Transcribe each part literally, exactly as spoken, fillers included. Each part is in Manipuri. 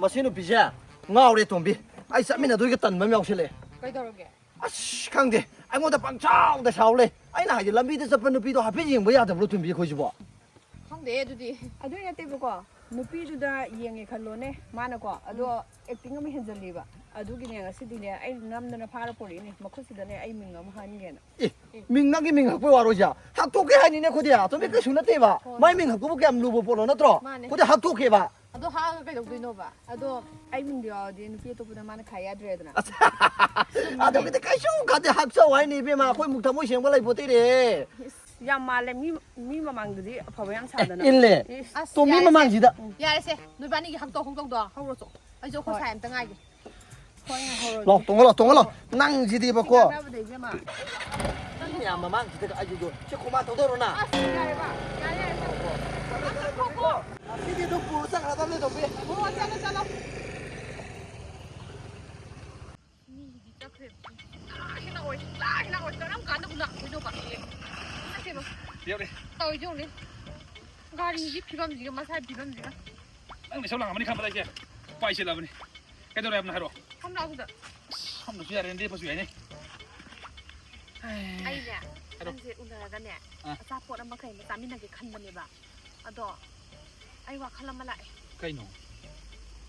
ꯃꯁꯤ ꯅꯨꯄꯤꯁꯦ ꯉꯥꯎꯔꯦ, ꯇꯣꯝꯕꯤ꯫ ꯑꯩ ꯆꯠꯃꯤꯟꯅꯗꯣꯏꯒ ꯇꯟꯕ ꯑꯃ ꯌꯥꯎꯁꯜꯂꯛꯑꯦ꯫ ꯀꯩꯗꯧꯔꯒꯦ? ꯑꯁ, ꯈꯪꯗꯦ, ꯑꯩꯉꯣꯟꯗ ꯄꯪꯁꯥꯎꯗ ꯁꯥꯎ ꯂꯩ꯫ ꯑꯩꯅ ꯍꯥꯏꯗꯤ, ꯂꯝꯕꯤꯗ ꯆꯠꯄ ꯅꯨꯄꯤꯗꯣ ꯍꯥꯏꯐꯦꯠ ꯌꯦꯡꯕ ꯌꯥꯗꯕ꯭ꯔꯣ, ꯇꯣꯝꯕꯤ, ꯑꯩꯈꯣꯏꯁꯤꯕꯣ? ꯈꯪꯗꯦ ꯑꯗꯨꯗꯤ꯫ ꯑꯗꯨꯏ ꯅꯠꯇꯦꯕꯀꯣ, ꯅꯨꯄꯤꯗꯨꯗ ꯌꯦꯡꯉꯦ ꯈꯜꯂꯣꯅꯦ, ꯃꯥꯅꯀꯣ, ꯑꯗꯣ ꯎꯝ꯫ Acting ꯑꯃ ꯍꯦꯟꯖꯜꯂꯤꯕ꯫ ꯑꯗꯨꯒꯤꯅꯦ ꯉꯁꯤꯗꯤꯅꯦ, ꯑꯩ ꯅꯝꯗꯅ ꯐꯥꯔ ꯄꯨꯔꯛꯏꯅꯦ, ꯃꯈꯨꯠꯁꯤꯗꯅꯦ ꯑꯩ ꯃꯤꯡ ꯑꯃ ꯍꯟꯒꯦꯅ꯫ ꯑꯦ, ꯃꯤꯡ, ꯅꯪꯒꯤ ꯃꯤꯡ ꯍꯛꯄꯩ ꯋꯥꯔꯣꯏꯁꯦ? ꯍꯛꯇꯣꯛꯀꯦ ꯍꯥꯏꯅꯤꯅꯦ ꯑꯩꯈꯣꯏꯗꯤ꯫ ꯇꯣꯝꯕꯤ, ꯀꯩꯁꯨ ꯅꯠꯇꯦꯕ꯫ ꯍꯣꯏ, ꯃꯥꯏ ꯍꯣꯏ꯫ ꯃꯤꯡ ꯍꯛꯄꯕꯨ ꯀꯌꯥꯝ ꯂꯨꯕ ꯄꯣꯠꯅꯣ, ꯅꯠꯇ꯭ꯔꯣ? ꯃꯥꯅꯦ꯫ ꯑꯩꯈꯣꯏꯗꯤ ꯍꯛꯇꯣꯛꯀꯦꯕ꯫ ꯑꯗꯣ ꯍꯛꯑꯒ ꯀꯩꯗꯧꯗꯣꯏꯅꯣꯕ? ꯑꯗꯣ ꯑꯩ ꯃꯤꯡꯗꯣ ꯌꯥꯎꯔꯗꯤ ꯅꯨꯄꯤ ꯑꯇꯣꯞꯄꯗ ꯃꯥꯅ ꯈꯥꯏ ꯌꯥꯗ꯭ꯔꯦꯗꯅ꯫ ꯑꯁ, ꯑꯗꯨꯒꯤꯗꯤ ꯀꯩꯁꯨ ꯀꯥꯟꯗꯦ, ꯍꯛꯆꯧ ꯍꯥꯏꯅꯤ ꯏꯕꯦꯝꯃ, ꯑꯩꯈꯣꯏ ꯃꯨꯛ ꯊꯃꯣꯏ ꯁꯦꯡꯕ ꯂꯩꯄꯣꯠꯇꯦꯅꯦ꯫ ꯏꯁ, ꯌꯥꯝ ꯃꯥꯜꯂꯦ, ꯃꯤ, ꯃꯤ ꯃꯃꯥꯡꯗꯗꯤ ꯑꯐꯕ ꯌꯥꯝ ꯁꯥꯗꯅ꯫ ꯏꯜꯂꯦ꯫ ꯏꯁ, ꯇꯣꯝꯕꯤ ꯌꯥꯔꯦꯁꯦ꯫ ꯃꯃꯥꯡꯁꯤꯗ꯫ ꯌꯥꯔꯦꯁꯦ, ꯅꯣꯏꯕꯥꯅꯤꯒꯤ ꯍꯛꯇꯧ ꯍꯧꯇꯧꯗꯣ ꯍꯧꯔꯣ ꯆꯣ꯫ ꯑꯩꯁꯨ ꯑꯩꯈꯣꯏ ꯍꯣꯏ꯫ ꯁꯥꯏ ꯑꯝꯇ ꯉꯥꯏꯒꯦ꯫ ꯍꯣꯏ, ꯉꯥꯏꯍꯧꯔꯣ ꯂꯥꯎ, ꯑꯗꯨꯗꯤ꯫ ꯇꯣꯡꯉꯣ ꯂꯥꯎ, ꯇꯣꯡꯉꯣ ꯂꯥꯎ꯫ ꯅꯪꯁꯤꯗꯤꯕꯀꯣ꯫ ꯏꯁꯤꯡ ꯊꯛꯅꯕꯗ ꯏꯕꯦꯝꯃ꯫ ꯌꯥꯝ ꯃꯃꯥꯡꯁꯤꯗ ꯑꯩꯁꯨ ꯁꯤ ꯈꯣꯃꯥ ꯊꯧꯗꯧꯔꯣ ꯅꯪ? ꯑꯁ, ꯌꯥꯔꯦꯕ꯫ ꯌꯥꯔꯦ, ꯌꯥꯔꯦ, ꯆꯠꯂꯣ꯫ ꯉꯁꯤꯗꯤ ꯑꯗꯨꯝ ꯄꯨꯔ ꯆꯠꯈ꯭ꯔꯗꯕꯅꯦ, ꯇꯣꯝꯕꯤ꯫ ꯍꯣ, ꯆꯠꯂꯣ, ꯆꯠꯂꯣ꯫ ꯃꯤꯒꯤꯗꯤ ꯆꯠꯈ꯭ꯔꯦ꯫ ꯁꯨꯡꯂꯥꯛ ꯍꯦꯛ ꯂꯥꯛꯑꯣꯏ, ꯁꯨꯡꯂꯥꯛ ꯍꯦꯛ ꯂꯥꯛꯑꯣꯏ꯫ ꯀꯔꯝ ꯀꯥꯟꯗꯕꯨ ꯂꯥꯛꯇꯣꯏꯅꯣꯕ? ꯌꯦꯡꯉꯣ꯫ ꯅꯠꯇꯦꯕ꯫ ꯌꯧꯔꯦ꯫ ꯇꯧꯔꯤꯁꯦ ꯌꯦꯡꯉꯨꯅꯦ꯫ ꯒꯥꯔꯤꯒꯤ ꯐꯤꯕꯝꯁꯤꯒ ꯃꯁꯥꯒꯤ ꯐꯤꯕꯝꯁꯤꯒ꯫ ꯅꯪꯅ ꯏꯁꯧ ꯂꯥꯡꯉꯝꯃꯅꯤ ꯈꯟꯕꯗ ꯑꯩꯁꯦ ꯄꯥꯏꯁꯤꯜꯂꯕꯅꯤ꯫ ꯀꯩꯗꯧꯔꯦ ꯍꯥꯏꯕꯅꯣ ꯍꯥꯏꯔꯛꯑꯣ꯫ ꯐꯝ ꯂꯥꯛꯑꯣ ꯁꯤꯗ꯫ ꯑꯁ, ꯐꯝꯗ꯭ꯔꯁꯨ ꯌꯥꯔꯦ, ꯂꯦꯞꯄꯁꯨ ꯌꯥꯏꯅꯦ꯫ ꯑꯩꯅꯦ, ꯍꯥꯏꯔꯣ꯫ ꯅꯪꯁꯦ ꯎꯅꯔꯒꯅꯦ, ꯑꯥ꯫ ꯑꯆꯥꯄꯣꯠ ꯑꯃ ꯀꯩ ꯑꯃ ꯆꯥꯃꯤꯟꯅꯒꯦ ꯈꯟꯕꯅꯦꯕ꯫ ꯑꯗꯣ ꯑꯩ ꯋꯥꯈꯜ ꯑꯃ ꯂꯥꯛꯑꯦ꯫ ꯀꯩꯅꯣ?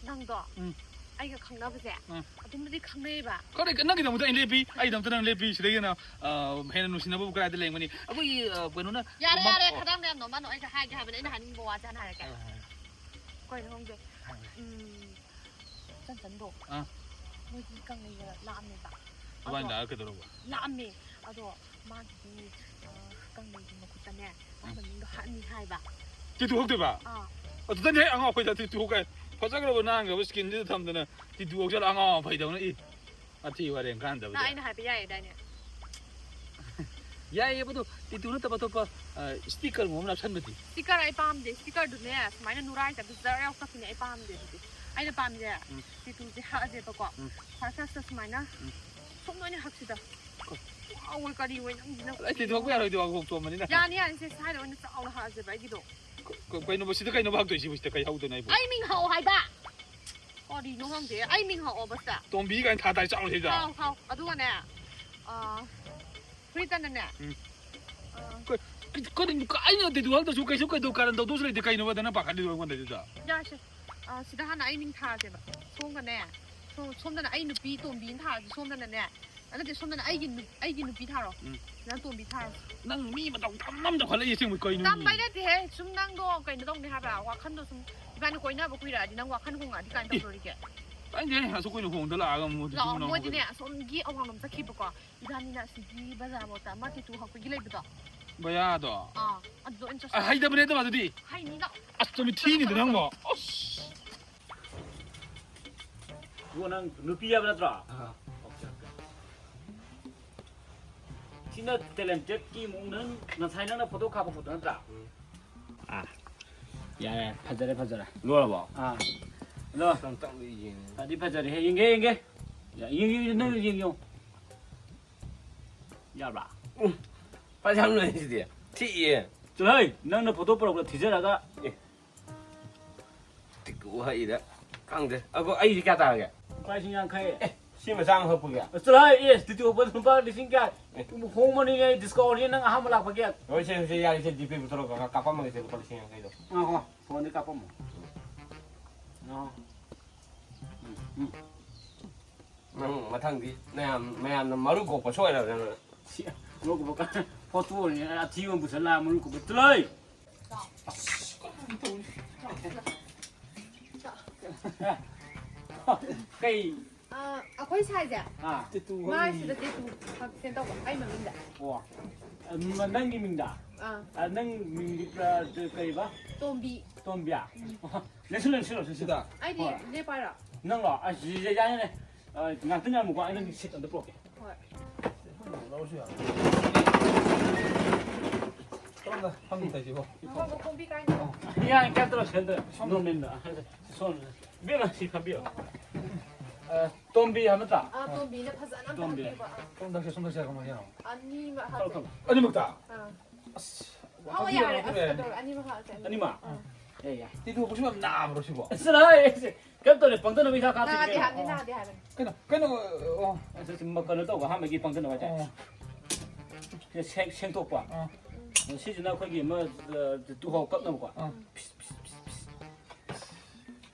ꯅꯪꯗꯣ ꯎꯝ꯫ ꯑꯩꯒ ꯈꯪꯅꯕꯁꯦ ꯑꯥ꯫ ꯑꯗꯨꯝꯕꯨꯗꯤ ꯈꯪꯅꯩꯌꯦꯕ꯫ ꯀꯔꯤ, ꯅꯪꯒꯤꯗꯃꯛꯇ ꯑꯩ ꯂꯦꯞꯄꯤ, ꯑꯩꯒꯤꯗꯃꯛꯇ ꯅꯪ ꯂꯦꯞꯄꯤ, ꯁꯤꯗꯒꯤ ꯍꯦꯟꯅ, ꯑ, ꯍꯦꯟꯅ ꯅꯨꯡꯁꯤꯅꯕꯕꯨ ꯀꯗꯥꯏꯗ ꯂꯩꯔꯝꯒꯅꯤ? ꯑꯩꯈꯣꯏꯒꯤ, ꯑ, ꯀꯩꯅꯣꯅ ꯌꯥꯔꯦ, ꯃ-, ꯌꯥꯔꯦ, ꯑꯣ꯫ ꯈꯗꯥꯡꯗ ꯌꯥꯝ ꯅꯣꯝꯃꯛꯀꯅꯣ, ꯑꯩꯁꯦ ꯍꯥꯏꯒꯦ ꯍꯥꯏꯕꯅꯦ, ꯑꯩꯅ ꯍꯥꯏꯅꯤꯡꯕ ꯋꯥꯁꯦ ꯍꯥꯟꯅ ꯍꯥꯏꯔꯛꯀꯦ꯫ ꯍꯥꯏꯔꯣ, ꯍꯥꯏꯔꯣ꯫ ꯀꯩꯅꯣ ꯈꯪꯗꯦ꯫ ꯍꯥꯏꯔꯣ꯫ ꯎꯝ, ꯆꯟꯆꯟꯗꯣ ꯑꯥ꯫ ꯃꯣꯏꯒꯤ ꯀꯪꯂꯩꯗ ꯂꯥꯛꯑꯝꯃꯦꯕ꯫ ꯀꯃꯥꯏꯅ ꯑꯗꯣ ꯂꯥꯛꯑꯒ ꯀꯩꯗꯧꯔꯕ? ꯂꯥꯛꯑꯝꯃꯦ꯫ ꯑꯗꯣ ꯃꯥꯒꯤꯗꯤ, ꯑ, ꯀꯪꯂꯩꯒꯤ ꯃꯈꯨꯠꯇꯅꯦ, ꯃꯥꯏ ꯎꯝ꯫ ꯃꯃꯤꯡꯗꯣ ꯍꯛꯑꯅꯤ ꯍꯥꯏꯕ꯫ ꯇꯤꯇꯨ ꯍꯛꯇꯣꯏꯕ? ꯑꯥ꯫ ꯑꯗꯨꯗꯅꯦ ꯑꯩ ꯑꯉꯥꯎ ꯑꯐꯩꯗ ꯇꯤꯇꯨ ꯍꯛ ꯀꯥꯏ꯫ ꯐꯖꯈ꯭ꯔꯕ ꯅꯥꯟꯈ꯭ꯔꯕ skinꯁꯤꯗ ꯊꯝꯗꯅ ꯇꯤꯇꯨ ꯍꯛꯆꯜꯂ ꯑꯉꯥꯎ ꯑꯐꯩꯗꯧꯅ, ꯏ꯫ ꯋꯥꯊꯤ ꯋꯥꯔꯦꯡ ꯀꯥꯟꯗꯕꯗ꯫ ꯅꯪ ꯑꯩꯅ ꯍꯥꯏꯕ ꯌꯥꯏꯌꯦꯗꯥꯏꯅꯦ? ꯌꯥꯏꯌꯦꯕ, ꯑꯗꯣ ꯇꯤꯇꯨ ꯅꯠꯇꯕ ꯑꯇꯣꯞꯄ, ꯑ, sticker ꯒꯨꯝꯕ ꯑꯃ ꯅꯞꯁꯟꯕꯗꯤ? Sticker ꯑꯩ ꯄꯥꯝꯗꯦ꯫ Sticker ꯗꯨꯅꯦ, ꯁꯨꯃꯥꯏꯅ ꯅꯨꯔꯥꯏ type ꯇ ꯖꯔ ꯌꯥꯎ ꯆꯠꯈꯤꯅꯦ, ꯑꯩ ꯄꯥꯝꯗꯦ ꯑꯗꯨꯗꯤ꯫ ꯑꯩꯅ ꯄꯥꯝꯃꯤꯁꯦ, ꯎꯝ꯫ ꯇꯤꯇꯨꯁꯦ ꯍꯛꯑꯁꯦꯕꯀꯣ꯫ ꯎꯝ꯫ First first ꯇ ꯁꯨꯃꯥꯏꯅ ꯎꯝ꯫ ꯁꯨꯝ ꯂꯣꯏꯅ ꯍꯛꯁꯤꯗ꯫ ꯀ- ꯋꯥꯎ ꯑꯣꯏ ꯀꯔꯤ ꯑꯣꯏ ꯅꯪꯁꯤꯅ꯫ ꯑꯩ ꯇꯤꯇꯨ ꯍꯛꯄ ꯌꯥꯔꯣꯏꯗꯣ, ꯋꯥꯈꯣꯛ ꯆꯣꯝꯕꯅꯤꯅ꯫ ꯌꯥꯅꯤ, ꯌꯥꯅꯤ, ꯁꯦ, ꯁ꯭ꯋꯥꯏꯗ ꯑꯣꯏꯅ ꯆꯥꯎꯅ ꯍꯛꯑꯁꯦꯕ ꯑꯩꯒꯤꯗꯣ꯫ ꯀ-, ꯀ-, ꯀꯩꯅꯣꯕ, ꯁꯤꯗ ꯀꯩꯅꯣꯕ ꯍꯛꯇꯣꯏꯁꯤꯕꯨ, ꯁꯤꯗ ꯀꯩ ꯍꯛꯎꯗꯣꯏꯅꯣ ꯑꯩꯕꯨ? ꯑꯩ ꯃꯤꯡ ꯍꯛꯑꯣ ꯍꯥꯏꯕ꯫ ꯀꯔꯤꯅꯣ ꯈꯪꯗꯦ꯫ ꯑꯩ ꯃꯤꯡ ꯍꯛꯑꯣ ꯕꯁꯇ꯫ ꯇꯣꯝꯕꯤ ꯀꯥꯏꯅ ꯊꯥ ꯇꯥꯏ ꯆꯥꯎꯅ ꯁꯤꯗ꯫ ꯍꯥꯎ, ꯍꯥꯎ꯫ ꯑꯗꯨꯒꯅꯦ, ꯑ, ꯐꯨꯔꯤꯠꯇꯅꯅꯦ꯫ ꯎꯝ꯫ ꯑ, ꯀꯩ-, ꯀꯩ-, ꯀꯩꯅꯣ, ꯑꯩꯅ ꯇꯦꯇꯨ ꯍꯛꯇꯁꯨ ꯀꯩꯁꯨ ꯀꯩꯗꯧ ꯀꯥꯔꯟ ꯇꯧꯗꯧꯁꯨ ꯂꯩꯇꯦ꯫ ꯀꯩꯅꯣꯕ ꯅꯪꯅ ꯄꯥꯈꯠꯂꯤꯗꯣ ꯑꯩꯉꯣꯟꯗꯗꯨꯗ? ꯌꯥꯔꯁꯦ꯫ ꯑ, ꯁꯤꯗ ꯍꯥꯟꯅ ꯑꯩ ꯃꯤꯡ ꯊꯥꯁꯦꯕ꯫ ꯁꯣꯝꯒꯅꯦ, ꯁꯣꯝ-, ꯁꯣꯝꯗꯅ ꯑꯩ ꯅꯨꯄꯤ ꯇꯣꯝꯕꯤꯅ ꯊꯥꯔꯁꯦ, ꯁꯣꯝꯗꯅꯅꯦ꯫ ꯑ, ꯅꯠꯇꯦ, ꯁꯣꯝꯗꯅ ꯑꯩꯒꯤ ꯅꯨ-, ꯑꯩꯒꯤ ꯅꯨꯄꯤ ꯊꯥꯔꯣ꯫ ꯎꯝ꯫ ꯅꯪ ꯇꯣꯝꯕꯤ ꯊꯥꯔꯣ꯫ ꯅꯪ ꯃꯤ ꯃꯇꯧ ꯇꯝ ꯑꯃꯗ ꯈꯜꯂꯛꯏ ꯑꯁꯦꯡꯕ ꯀꯩꯅꯣ? ꯇꯝꯕꯩ ꯅꯠꯇꯦꯍꯦ, ꯁꯨꯝ ꯅꯪꯗꯣ ꯀꯩꯅꯣ ꯇꯧꯅꯤ ꯍꯥꯏꯕ, ꯋꯥꯈꯟꯗꯣ ꯁꯨꯝ ꯏꯕꯥꯅꯤ ꯀꯣꯏꯅꯕ ꯀꯨꯏꯔꯛꯑꯗꯤ ꯅꯪ ꯋꯥꯈꯟ ꯍꯣꯡꯉꯛꯑꯗꯤ ꯀꯥꯏꯅ ꯇꯧꯗꯣꯔꯤꯒꯦ? ꯇꯥꯏꯅꯦ, ꯑꯁꯨꯛ ꯀꯨꯏꯅ ꯍꯣꯡꯗ ꯂꯥꯛꯑꯒ ꯑꯃꯨꯛ ꯍꯧꯖꯤꯛ ꯂꯥꯛꯑꯣ, ꯍꯣꯡꯅ ꯃꯣꯏꯗꯤꯅꯦ ꯍꯧꯒꯠꯂꯦ꯫ ꯑꯁꯣꯝꯒꯤ ꯑꯋꯥꯡꯂꯣꯝ ꯆꯠꯈꯤꯕꯀꯣ, ꯏꯕꯥꯅꯤꯅ ꯑꯁꯤꯒꯤ ꯕꯖꯥꯔ ꯃꯛꯇ ꯑꯃ ꯇꯦꯇꯨ ꯍꯛꯄꯒꯤ ꯂꯩꯕꯗꯣ꯫ ꯕꯌꯥꯗꯣ꯫ ꯑꯥ, ꯑꯗꯨꯗ ꯑꯣꯏꯅ ꯑ, ꯆꯠꯁꯤ꯫ ꯍꯩꯇꯕꯅꯦ ꯑꯗꯨ ꯑꯗꯨꯗꯤ꯫ ꯍꯩꯅꯤꯗ꯫ ꯑꯁ, ꯆꯨꯝꯃꯤ ꯊꯤꯅꯤꯗ ꯅꯪꯕꯣ꯫ ꯑꯁ꯫ ꯏꯕꯣ, ꯅꯪ ꯅꯨꯄꯤ ꯍꯥꯏꯕ ꯅꯠꯇ꯭ꯔꯣ? ꯑꯥ꯫ Okay, okay. ꯁꯤꯅ ꯇꯦꯂꯦꯟꯇꯦꯠꯀꯤ ꯃꯑꯣꯡꯗ ꯅꯪ ꯉꯁꯥꯏ ꯅꯪꯅ ꯐꯣꯇꯣ ꯀꯥꯞꯄ ꯐꯣꯇꯣ ꯅꯠꯇ꯭ꯔꯥ? ꯎꯝ꯫ ꯑꯥ, ꯌꯥꯔꯦ, ꯌꯥꯔꯦ, ꯐꯖꯔꯦ, ꯐꯖꯔꯦ꯫ ꯂꯣꯏꯔꯕꯣ? ꯑꯥ, ꯑꯗꯣ ꯈꯤꯇꯪ ꯌꯦꯡꯉꯦ꯫ ꯐꯗꯤ ꯐꯖꯔꯦ, ꯌꯦꯡꯒꯦ, ꯌꯦꯡꯒꯦ꯫ ꯌꯥ, ꯌꯦꯡ, ꯌꯦꯡ, ꯅꯪ ꯌꯦꯡ, ꯌꯦꯡ꯫ ꯌꯥꯕ꯭ꯔꯥ? ꯐꯖ ꯌꯥꯝ ꯂꯩ ꯁꯤꯗꯤ꯫ ꯊꯤꯛꯑꯦ꯫ ꯆꯠꯂꯣꯍꯦ, ꯅꯪꯅ ꯐꯣꯇꯣ ꯄꯨꯔꯛꯄꯗ ꯊꯤꯖꯔꯒ꯫ ꯇꯤꯛ ꯋꯥꯍꯩꯗ ꯈꯪꯗꯦ꯫ ꯑꯕꯣ, ꯑꯩꯁꯤ ꯀꯌꯥ ꯇꯥꯔꯒꯦ? ꯂꯨꯄꯥ ꯂꯤꯁꯤꯡ ꯌꯥꯡꯈꯩ꯫ ꯑꯦ, ꯁꯤ ꯃꯆꯥ ꯑꯃ ꯍꯛꯄꯒꯤ? ꯆꯠꯂꯣꯍꯦ, ꯑꯦ, ꯇꯤꯇꯨ ꯍꯛꯄꯗ ꯂꯨꯄꯥ ꯂꯤꯁꯤꯡ ꯀꯌꯥ? ꯍꯣꯡꯕꯅꯤꯅꯦ, ꯗꯤꯁꯀꯥꯎꯟꯅꯤ ꯅꯪ ꯑꯍꯥꯟꯕ ꯂꯥꯛꯄꯒꯤ꯫ ꯍꯣꯏ, ꯁꯦ, ꯁꯦ, ꯌꯥꯔꯦ, ꯁꯦ, ꯖꯤꯄꯦ ꯄꯨꯊꯣꯔꯛꯑꯣ, ꯀꯥꯞꯄꯝꯃꯒꯦ, ꯁꯦ, ꯂꯨꯄꯥ ꯂꯤꯁꯤꯡ ꯌꯥꯡꯈꯩꯗꯣ꯫ ꯉꯥꯏꯈꯣ, ꯐꯣꯟꯗ ꯀꯥꯞꯄꯝꯃꯣ꯫ ꯉꯥꯏꯈꯣ꯫ ꯎꯝ, ꯎꯝ꯫ ꯅꯪ ꯃꯊꯪꯗꯤ ꯃꯌꯥꯝ, ꯃꯌꯥꯝꯅ ꯃꯔꯨ ꯀꯣꯛꯄ ꯁꯣꯏꯔꯕꯅꯦ ꯅꯪ꯫ ꯁꯤ, ꯃꯔꯨ ꯀꯣꯛꯄ ꯀꯥ-, ꯐꯣꯇꯣꯅꯤ, ꯑꯊꯤꯕ ꯑꯃ ꯄꯨꯁꯜꯂꯛꯑ ꯃꯔꯨ ꯀꯣꯛꯄ꯫ ꯆꯠꯂꯣꯍꯦ! ꯀꯩ? ꯑ, ꯑꯩꯈꯣꯏ ꯁꯥꯏꯁꯦ ꯑꯥ꯫ ꯃꯥꯏꯁꯤꯗ ꯇꯦꯇꯨ ꯍꯛꯁꯦꯅ ꯇꯧꯕ ꯑꯩ ꯃꯃꯤꯡꯗ꯫ ꯑꯣ꯫ ꯑ, ꯅꯪꯒꯤ ꯃꯤꯡꯗ? ꯑꯥ, ꯑ, ꯅꯪ ꯃꯤꯡꯗꯤ, ꯑ, ꯀꯩꯕ? ꯇꯣꯝꯕꯤ꯫ ꯇꯣꯝꯕꯤꯌꯥ? ꯂꯦꯡꯁꯤꯜꯂꯣ, ꯂꯦꯡꯁꯤꯜꯂꯣ, ꯂꯦꯡꯁꯤꯜꯂꯣ꯫ ꯑꯩꯗꯤ ꯍꯣꯏ꯫ ꯂꯦꯞꯄ ꯍꯥꯏꯔꯣ? ꯅꯪꯂꯣ? ꯑꯁ, ꯌꯥ-, ꯌꯥꯅꯤꯅꯦ꯫ ꯑ, ꯉꯥꯛꯇꯪ ꯉꯥꯏꯔꯝꯃꯨꯀꯣ, ꯑꯩ ꯅꯪꯒꯤ ꯁꯤꯠ ꯑꯝꯇ ꯄꯨꯔꯛꯀꯦ꯫ ꯍꯣꯏ꯫ ꯀꯔꯝꯕ ꯐꯝꯃꯤ ꯇꯧꯏꯁꯤꯕꯣ? ꯃꯐꯝꯗꯣ ꯈꯣꯝꯕꯤ ꯀꯥꯏꯅ꯫ ꯌꯥ, ꯀꯩꯝ ꯇꯧꯔꯣꯏ, ꯀꯩꯝ ꯇꯧꯔꯣꯏ꯫ ꯅꯣꯔꯃꯦꯜꯗ꯫ ꯁꯣꯝ, ꯏꯕꯦꯝꯃ, ꯁꯤ ꯐꯝꯕꯤꯌꯣ꯫ ꯑ, ꯇꯣꯝꯕꯤ ꯍꯥꯏꯕ ꯅꯠꯇ꯭ꯔꯥ? ꯑꯥ, ꯇꯣꯝꯕꯤꯅ ꯐꯖꯅ ꯑꯝꯇ ꯇꯣꯝꯕꯤ꯫ ꯍꯥꯞꯄꯤꯌꯨꯕ꯫ ꯑꯥ꯫ ꯁꯣꯝ ꯊꯛꯁꯦ, ꯁꯣꯝ ꯊꯛꯁꯦ, ꯀꯃꯥꯏꯅ ꯇꯧꯔꯤꯅꯣ? ꯑꯅꯤꯃꯛ ꯊꯛꯑꯣ, ꯍꯥꯞꯁꯦ꯫ ꯊꯛꯑꯣ꯫ ꯑꯅꯤꯃꯛꯇ? ꯑꯥ꯫ ꯑꯁ, ꯍꯣꯏ, ꯌꯥꯔꯦ꯫ ꯑꯁ, ꯀꯩꯗꯧꯔꯦ? ꯑꯅꯤꯃꯛ ꯍꯥꯞꯁꯦ꯫ ꯑꯅꯤꯃꯛ? ꯑꯥ꯫ ꯌꯥꯏ, ꯌꯥꯏ꯫ ꯇꯤꯇꯨ ꯍꯛꯄꯁꯤꯕꯨ ꯌꯥꯝ ꯅꯥꯕ꯭ꯔꯣ ꯁꯤꯕꯣ? ꯑꯁ, ꯆꯠꯂꯣꯍꯦ, ꯑꯩꯁꯦ ꯀꯩꯝ ꯇꯧꯗꯦ, ꯄꯪꯊꯅꯕ ꯍꯤꯗꯥꯛ ꯅꯥꯗꯦ ꯍꯥꯞꯇꯣꯏꯅꯦ ꯍꯥꯏꯕꯅꯤ, ꯀꯩꯅꯣ꯫ ꯅꯥꯗꯦ ꯍꯥꯏꯕꯅꯤ꯫ ꯀꯩꯅꯣ, ꯀꯩꯅꯣ, ꯑꯣ꯫ ꯑꯁ, ꯁꯤ ꯃ-, ꯀꯩꯅꯣ ꯇꯧꯕ, ꯑꯍꯥꯟꯕꯒꯤ ꯄꯪꯊꯅꯕ ꯍꯥꯏꯇꯥꯔꯦ꯫ ꯑꯣ꯫ ꯁꯤ ꯁꯦꯡ-, ꯁꯦꯡꯗꯣꯛꯄ꯫ ꯑꯣ꯫ ꯁꯤꯁꯤꯅ ꯑꯩꯈꯣꯏꯒꯤ ꯑꯃ, ꯑ, ꯇꯨꯍꯥꯎ ꯀꯛꯅꯕꯀꯣ꯫ ꯑꯣ꯫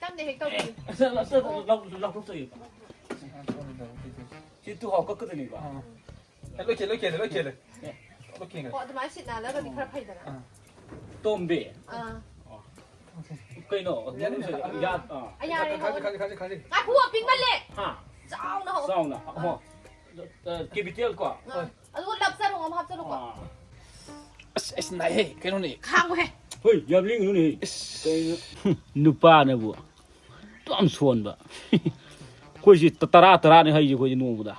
ꯇꯞꯅ ꯍꯦꯛ ꯇꯧꯕꯤꯌꯨ꯫ ꯑꯁ, ꯑꯁ, ꯑꯁ, ꯂꯧ-, ꯂꯧꯊꯣꯛꯇꯣꯏꯕ꯫ ꯁꯤ ꯇꯨꯍꯥꯎ ꯀꯛꯀꯗꯣꯏꯅꯤꯀꯣ꯫ ꯑꯣ꯫ ꯑꯦ, ꯂꯣꯏ ꯀꯦꯜꯂꯦ, ꯂꯣꯏ ꯀꯦꯜꯂꯦ, ꯂꯣꯏ ꯀꯦꯜꯂꯦ꯫ ꯑꯦ꯫ ꯂꯣꯏ ꯀꯦꯜꯂꯦ꯫ ꯍꯣ, ꯑꯗꯨꯃꯥꯏꯅ ꯁꯤꯠ ꯅꯥꯜꯂꯒꯗꯤ ꯈꯔ ꯐꯩꯗꯅ꯫ ꯑꯥ꯫ ꯑꯥ꯫ ꯇꯣꯝꯕꯤ꯫ ꯑꯥ꯫ ꯀꯩꯅꯣ? ꯌꯥꯔꯦ, ꯌꯥꯔꯦ꯫ ꯌꯥ-, ꯑꯥ꯫ ꯑꯥ, ꯌꯥꯔꯦ, ꯈꯥꯖꯤ, ꯍꯧꯔꯣ꯫ ꯈꯥꯖꯤ, ꯈꯥꯖꯤ, ꯈꯥꯖꯤ꯫ ꯉꯥꯏꯈꯣ, ꯄꯤꯛꯃꯜꯂꯦ꯫ ꯍꯥ? ꯆꯥꯎꯅ ꯍꯧ-, ꯆꯥꯎꯅ꯫ ꯑꯥ꯫ ꯍꯣ꯫ ꯑ, capital ꯀꯣ? ꯑꯥ꯫ ꯑꯗꯨꯒ ꯂꯞꯆꯔꯣ, ꯑꯃ ꯍꯥꯞꯆꯜꯂꯨꯀꯣ꯫ ꯑꯥ꯫ ꯑꯁ, ꯑꯁ, ꯅꯥꯏꯍꯦ, ꯀꯩꯅꯣꯅꯦ꯫ ꯈꯥꯡꯉꯨꯍꯦ꯫ ꯍꯣꯏ, ꯌꯥꯝ ꯂꯦꯡꯒꯅꯨꯅꯦꯍꯦ꯫ ꯏꯁ꯫ ꯀꯩꯅꯣ? ꯅꯨꯄꯥꯅꯕꯨ꯫ ꯌꯥꯝ ꯁꯣꯟꯕ꯫ ꯑꯩꯈꯣꯏꯁꯤ ꯇ-, ꯇꯔꯥ, ꯇꯔꯥꯅꯤ ꯍꯩꯁꯦ ꯑꯩꯈꯣꯏꯁꯦ ꯅꯣꯡꯃꯗ꯫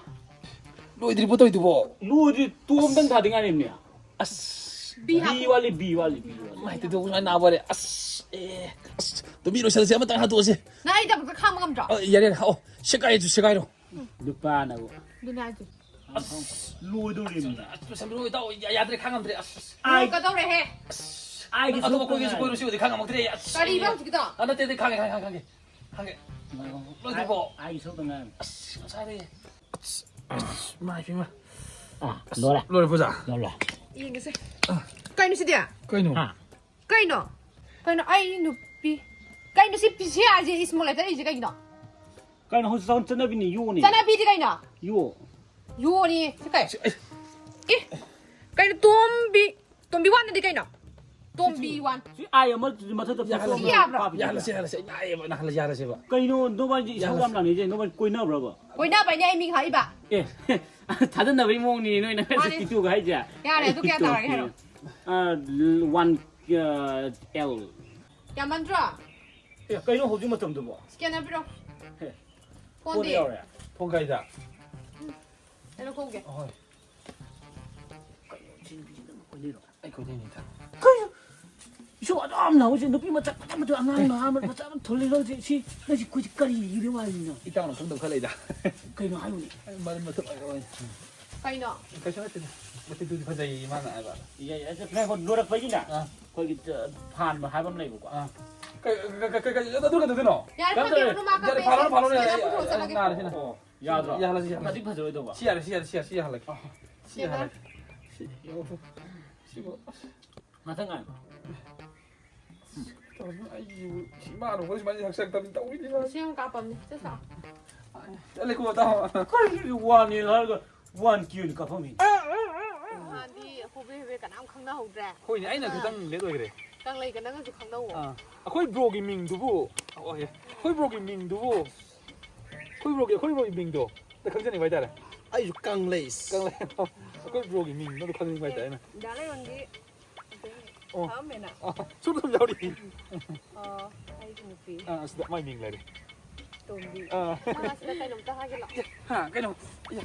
ꯂꯣꯏꯗ꯭ꯔꯤꯕꯣ ꯇꯧꯔꯤꯗꯨꯕꯣ? ꯂꯣꯏꯗ꯭ꯔꯤ, ꯇꯣꯝꯗꯪ ꯊꯥꯗꯤ ꯉꯥꯏꯔꯤꯕꯅꯦ꯫ ꯑꯁ꯫ ꯕꯤ ꯍꯥꯞꯄꯣ꯫ ꯕꯤ ꯋꯥꯠꯂꯤ, ꯕꯤ ꯋꯥꯠꯂꯤ, ꯕꯤ ꯋꯥꯠꯂꯤ꯫ ꯃꯥꯏ ꯇꯨꯗꯣ ꯁꯨꯃꯥꯏꯅ ꯅꯥꯕ ꯋꯥꯔꯦ꯫ ꯑꯁ, ꯑꯦ, ꯑꯁ, ꯇꯨꯃꯤ ꯂꯣꯏꯁꯜꯂꯁꯤ, ꯑꯃꯇꯪ ꯍꯥꯠꯇꯣꯛꯑꯁꯤ꯫ ꯅꯪ ꯑꯩ ꯗꯃꯛꯇ ꯈꯥꯡꯕ ꯉꯝꯗ꯭ꯔꯣ? ꯑ, ꯌꯥꯔꯦ, ꯌꯥꯔꯦ, ꯍꯥꯛꯑꯣ꯫ ꯁꯦꯒꯥꯏꯔꯁꯨ ꯁꯦꯒꯥꯏꯔꯣ꯫ ꯅꯨꯄꯥꯅꯕꯨ꯫ ꯑꯗꯨꯅꯦ ꯍꯥꯏꯁꯦ꯫ ꯑꯁ, ꯂꯣꯏꯗꯧꯔꯤꯕꯅꯤ꯫ ꯑꯁ, ꯂꯣꯏꯁꯜꯂꯨ, ꯏꯇꯥꯎ, ꯌꯥ-, ꯌꯥꯗ꯭ꯔꯦ, ꯈꯥꯡ ꯉꯝꯗ꯭ꯔꯦ꯫ ꯑꯁ, ꯑꯁ, ꯑꯩ ꯂꯣꯏꯀꯗꯧꯔꯦꯍꯦ꯫ ꯑꯁ, ꯑꯩꯒꯤ ꯅꯪ ꯑꯇꯣꯞꯄ ꯁꯔꯨꯛꯇ ꯀꯣꯏꯒꯦꯁꯨ ꯉꯥꯏꯔꯦ꯫ ꯀꯣꯏꯔꯨꯁꯤ, ꯍꯧꯖꯤꯛ ꯈꯥꯡ ꯉꯝꯃꯛꯇ꯭ꯔꯦ꯫ ꯑꯁ, ꯀꯔꯤꯕ ꯑꯦ꯫ ꯍꯧꯖꯤꯛꯀꯤꯗꯣ? ꯑ, ꯅꯠꯇꯦ, ꯅꯠꯇꯦ, ꯈꯥꯡꯉꯦ, ꯈꯥꯡꯉꯦ, ꯈꯥꯡꯉꯦ, ꯈꯥꯡꯉꯦ꯫ ꯂꯣꯏꯗ꯭ꯔꯤꯕꯣ? ꯑꯩ, ꯑꯩꯒꯤ ꯁꯔꯨꯛꯇ ꯉꯥꯏꯔꯦ꯫ ꯑꯁ, ꯉꯁꯥꯏꯗꯩ꯫ ꯑꯁ, ꯑꯁ, ꯏꯃꯥꯏ ꯄꯦꯝꯃ꯫ ꯑꯥ, ꯑꯁ, ꯂꯣꯏꯔꯦ꯫ ꯂꯣꯏꯔꯦ, ꯄꯨꯖꯥ꯫ ꯂꯣꯏꯔꯦ, ꯂꯣꯏꯔꯦ꯫ ꯌꯦꯡꯒꯦꯁꯦ꯫ ꯑꯥ꯫ ꯀꯩꯅꯣ ꯁꯤꯗꯤ? ꯀꯩꯅꯣ? ꯍꯥ? ꯀꯩꯅꯣ? ꯀꯩꯅꯣ? ꯑꯩ ꯅꯨꯄꯤ꯫ ꯀꯩꯅꯣ ꯁꯤ ꯄꯤ-, ꯁꯤ ꯍꯥꯏꯁꯦ small letter ꯏꯁꯦ ꯀꯩꯒꯤꯅꯣ? ꯀꯩꯅꯣ ꯍꯧꯖꯤꯛ ꯆꯠꯅꯕꯤꯅꯤ, ꯌꯣꯅꯤ꯫ ꯆꯠꯅꯕꯤꯗꯤ ꯀꯩꯅꯣ? ꯌꯣ꯫ ꯌꯣꯅꯤ꯫ ꯁꯤ ꯀꯩ? ꯁꯤ, ꯑꯩ ꯑꯦ, ꯀꯩꯅꯣ ꯇꯣꯝꯕꯤ, ꯇꯣꯝꯕꯤ ꯋꯥꯟꯗꯗꯤ ꯀꯩꯅꯣ? ꯇꯣꯝꯕꯤ ꯋꯥꯟ꯫ ꯁꯤ ꯑꯥꯏ ꯑꯃ ꯃꯊꯛꯇ ꯌꯥꯍꯜꯂꯁꯤ꯫ ꯄꯣꯠ ꯑꯃ ꯌꯥꯕ꯭ꯔꯣ? ꯍꯥꯞꯄꯤꯗꯨꯗꯤ꯫ ꯌꯥꯍꯜꯂꯁꯤ, ꯌꯥꯍꯜꯂꯁꯤ꯫ ꯑꯩ ꯅꯥꯏꯌꯦꯕ, ꯅꯥꯍꯜꯂꯁꯤ, ꯌꯥꯍꯜꯂꯁꯦꯕ꯫ ꯀꯩꯅꯣ ꯅꯣꯏꯕꯥꯅꯤꯁꯦ ꯏꯁꯧ ꯌꯥꯝ ꯌꯥꯍꯜꯂꯁꯤ꯫ ꯂꯥꯡꯅꯩꯁꯦ? ꯅꯣꯏꯕꯥꯅꯤ ꯀꯣꯏꯅꯕ꯭ꯔꯕ? ꯀꯣꯏꯅꯕꯩꯅꯦ ꯑꯩ ꯃꯤꯡ ꯍꯥꯏꯔꯤꯕ꯫ ꯑꯦ, ꯊꯥꯖꯅꯕꯒꯤ ꯃꯑꯣꯡꯅꯤ ꯅꯣꯏꯅ ꯃꯥꯅꯦ꯫ ꯇꯤꯇꯨꯒ ꯍꯥꯏꯁꯦ꯫ ꯌꯥꯔꯦ, ꯑꯗꯨ ꯀꯌꯥ ꯇꯥꯔꯒꯦ ꯍꯥꯏꯔꯣ? ꯑ, ꯋꯥꯟ, ꯑ, ꯑꯦꯜ꯫ ꯌꯥꯝꯃꯟꯗ꯭ꯔꯣ? ꯑꯦ, ꯀꯩꯅꯣ ꯍꯧꯖꯤꯛ ꯃꯇꯝꯗꯨꯕꯣ? Scanner ꯄꯤꯔꯣ꯫ ꯍꯦ, ꯐꯣꯟꯗꯤ? ꯐꯣꯟ ꯌꯥꯎꯔꯦ? ꯐꯣꯟ ꯀꯥꯏꯗ? ꯎꯝ, ꯑꯩꯅ ꯈꯣꯝꯒꯦ꯫ ꯑꯍꯣꯏ꯫ ꯀꯩꯅꯣ, ꯁꯤ ꯅꯨꯄꯤꯁꯤ ꯅꯪ ꯀꯣꯏꯅꯩꯔꯣ? ꯑꯩ ꯀꯣꯏꯅꯩꯅꯤ ꯏꯊꯟ꯫ ꯀꯩꯅꯣ? ꯏꯁꯧ ꯑꯗꯨꯝ ꯂꯥꯡꯉꯤꯁꯦ, ꯅꯨꯄꯤ ꯃꯆꯥ ꯃꯆꯥ ꯃꯆꯥ, ꯑꯉꯥꯡ ꯅꯍꯥ ꯃꯆꯥ ꯑꯗꯨꯝ ꯊꯣꯜꯂꯤꯔꯣ ꯍꯧꯖꯤꯛ? ꯁꯤ, ꯅꯪꯁꯤ ꯀꯣꯏꯁꯤ ꯀꯔꯤ ꯂꯩꯒꯦ ꯍꯥꯏꯕꯅꯤꯅ? ꯏꯇꯥꯎꯅ ꯈꯪꯗꯕ ꯈꯔ ꯂꯩꯗ꯫ ꯀꯩꯅꯣ ꯍꯥꯏꯌꯨꯅꯦ? ꯑꯩ ꯃꯔꯝ ꯃꯊꯧ ꯂꯩꯔꯣꯏ꯫ ꯀꯩꯅꯣ? ꯀꯩꯁꯨ ꯅꯠꯇꯦꯗ꯫ ꯃꯇꯤꯛꯇꯨꯗꯤ ꯐꯖꯩꯌꯦ ꯃꯥꯅ ꯍꯥꯏꯕ꯫ ꯌꯥꯏ, ꯌꯥꯏ, ꯑꯗꯨ ꯉꯥꯏꯈꯣ, ꯂꯣꯏꯔꯛꯄꯒꯤꯅꯦ꯫ ꯑꯥ꯫ ꯑꯩꯈꯣꯏꯒꯤ, ꯑ, ꯐꯥꯟꯕ ꯍꯥꯏꯕ ꯑꯃ ꯂꯩꯕꯀꯣ꯫ ꯑꯥ꯫ ꯀꯩ, ꯀꯩ, ꯀꯩ, ꯀꯩ, ꯀꯩ, ꯑꯗꯨ ꯀꯩꯗꯧꯗꯣꯏꯅꯣ? ꯌꯥꯔꯦ, ꯀꯩꯝ ꯐꯔꯦ, ꯇꯧꯔꯣꯏ꯫ ꯐꯔꯦ, ꯐꯔꯦ, ꯐꯔꯦ, ꯐꯔꯦ, ꯁꯤꯗ ꯌꯥꯔꯦ, ꯄꯨꯊꯣꯛꯑ ꯌꯥꯔꯦ, ꯆꯠꯂꯒꯦ꯫ ꯌꯥꯔꯦ, ꯁꯤꯅ꯫ ꯑꯣ, ꯌꯥꯗ꯭ꯔꯣ? ꯌꯥꯍꯜꯂꯁꯤ, ꯌꯥꯍꯜꯂꯁꯤ꯫ ꯃꯇꯤꯛ ꯐꯖꯔꯣꯏꯗꯧꯕ꯫ ꯁꯤ ꯌꯥꯔꯦ, ꯁꯤ ꯌꯥꯔꯦ, ꯁꯤ ꯌꯥꯍꯜꯂꯒꯦ꯫ ꯁꯤ ꯌꯥꯍꯜꯂꯒꯦ꯫ ꯁꯤ, ꯁꯤꯕꯨ, ꯑꯁ꯫ ꯉꯥꯛꯇꯪ ꯉꯥꯏꯌꯨ꯫ ꯇꯧꯔꯤꯁꯤꯕꯨ ꯑꯩꯁꯤꯕꯨ ꯁꯤ ꯏꯃꯥꯅ ꯍꯣꯏ ꯁꯨꯃꯥꯏꯅ ꯍꯛꯆꯥꯡ ꯇꯝ ꯇꯧꯔꯤꯁꯤꯕ꯫ ꯁꯤ ꯑꯃ ꯀꯥꯞꯄꯝꯅꯤ, ꯆꯠꯁꯤ ꯂꯥꯛꯑꯣ꯫ ꯆꯠꯂꯦꯀꯣ, ꯇꯥꯃꯣ꯫ ꯀꯔꯤꯒꯤ ꯋꯥꯟ ꯑꯦꯜ ꯍꯥꯏꯔꯒ ꯋꯥꯟ ꯀꯦ ꯑꯣꯏꯅ ꯀꯥꯞꯄꯝꯃꯤ? ꯃꯥꯗꯤ ꯍꯣꯕꯦ ꯍꯣꯕꯦ ꯀꯅꯥꯝ ꯈꯪꯅꯍꯧꯗ꯭ꯔꯦ꯫ ꯍꯣꯏꯅꯦ, ꯑꯩꯅ ꯑꯥ꯫ ꯈꯤꯇꯪ ꯂꯦꯠ ꯑꯣꯏꯈ꯭ꯔꯦ꯫ ꯀꯪꯂꯩꯒ ꯅꯪꯒꯁꯨ ꯈꯪꯅꯧꯋꯣ꯫ ꯑꯥ꯫ ꯑꯩꯈꯣꯏ ꯕ꯭ꯔꯣꯒꯤ ꯃꯤꯡꯗꯨꯕꯨ, ꯑꯣ, ꯑꯦ, ꯑꯩꯈꯣꯏ ꯕ꯭ꯔꯣꯒꯤ ꯃꯤꯡꯗꯨꯕꯨ, ꯑꯩꯈꯣꯏ ꯕ꯭ꯔꯣꯒꯤ, ꯑꯩꯈꯣꯏ ꯕ꯭ꯔꯣꯒꯤ ꯃꯤꯡꯗꯣ ꯑꯝꯇ ꯈꯪꯖꯅꯤꯡꯕ ꯍꯥꯏꯇꯥꯔꯦ꯫ ꯑꯩꯁꯨ ꯀꯪꯂꯩꯁ꯫ ꯀꯪꯂꯩ-, ꯑꯩꯈꯣꯏ ꯕ꯭ꯔꯣꯒꯤ ꯃꯤꯡꯗꯣ ꯑꯝꯇ ꯈꯪꯅꯤꯡꯕ ꯍꯥꯏꯇꯥꯔꯦ ꯑꯩꯅ꯫ ꯗꯥ ꯂꯥꯏꯌꯣꯟꯒꯤ ꯑꯣ꯫ ꯐꯝꯃꯦꯅ꯫ ꯑꯥ, ꯁꯨꯝ ꯁꯨꯝ ꯌꯥꯎꯔꯤ꯫ ꯑꯣ, ꯑꯩꯒꯤ ꯅꯨꯄꯤ꯫ ꯑꯥ, ꯑꯁꯤꯗ ꯃꯥꯏ ꯃꯤꯡ ꯂꯩꯔꯦ꯫ ꯇꯣꯝꯕꯤ꯫ ꯑꯥ꯫ ꯅꯪ ꯑꯁꯤꯗ ꯀꯩꯅꯣꯝꯇ ꯍꯥꯏꯒꯦ ꯂꯥꯛꯑꯣ꯫ ꯏꯌꯥ, ꯍꯥ, ꯀꯩꯅꯣ? ꯏꯌꯥ,